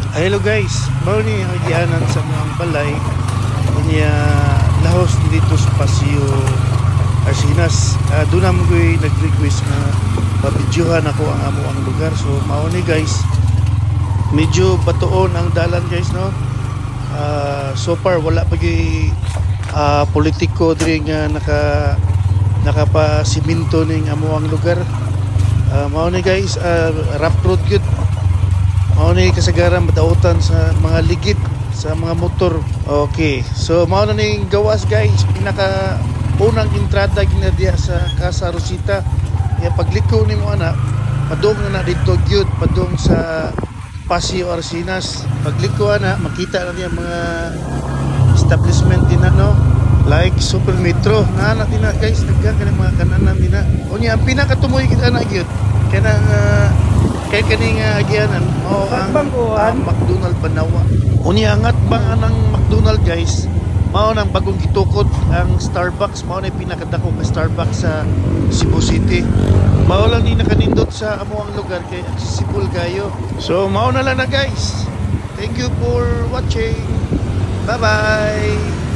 Hello guys, mao ni ang agianan sa among balay. Unya lahos dito sa Paseo Arcinas. Doon naman ko'y nag-request nga pabidyohan ako ang amo ang lugar. So mao ni, guys. Medyo batuon ang dalan, guys, no. So far wala pa gyud politiko diri nga nakapasiminto ning amo ang lugar. Mao ni, guys, rough road gyud. Mao ni kasagaran madautan sa mga ligid sa mga motor. Okay. So mao na ning gawas, guys, pinaka unang entrada gina diha sa Casa Rosita. Ya pagliko nimo ana, padung na na didto gyud, padung sa Paseo Arcinas. Pagliko ana, makita na niya mga establishment din na, no? Like Super Metro. Na na din na, guys, daghan kani mga kananan din na. Unya ang pinakatumoy kita na gyud kanang kay kaning agianan mao ang Atbang kuan? Ang McDonald Banawa. Unya ang atbang anang McDonald, guys, mao nang bagong gitukod ang Starbucks, mao na pinakadako nga Starbucks sa Cebu City. Mao lang ni nakanindot sa amo ang lugar kay accessible kayo. So mao na lang na, guys. Thank you for watching. Bye bye.